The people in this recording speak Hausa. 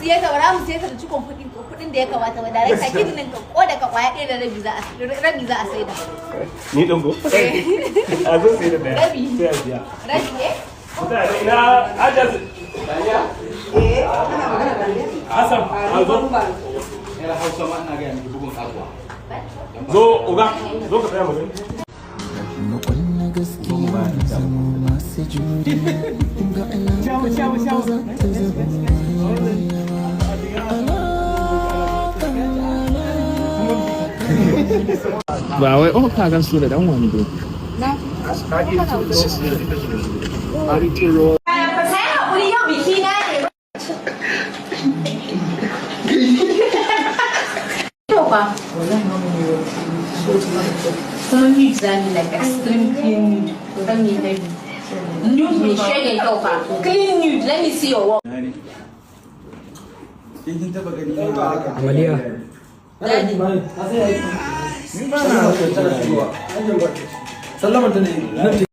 siye ta, ba za mu siye ta da cikon kuɗi, kuɗin da ya kamata ba. Da ka kidney ka ko daga kwaya ɗaya da rabi za a rabi za a saida. Ni ɗin ko? A zo sai da ɗaya. Rabi. Sai a biya. Rabi ne? Mutane ina ajas. Hassan, a zo. Yar Hausa ma ina gaya miki bugun katuwa. Zo, uga, zo ka tsaya mu gani. Mu kulla gaskiya, mu zamo masu juriya, ga alaƙar ba za ta zama baya ba. Alaƙa, alaƙa. Ba wai, oh, ka gan su da dan wando. Kai haƙuri, yau biki na ne. To fa. Kuma nude zamu, like extreme clean nude. Zan yi heavy. Nude mai shege kyau fa. Clean nude. Let me see your work. Kin taba gani ne ba? Amaliya. Daddy. Ni ba na. Sallama ta ne.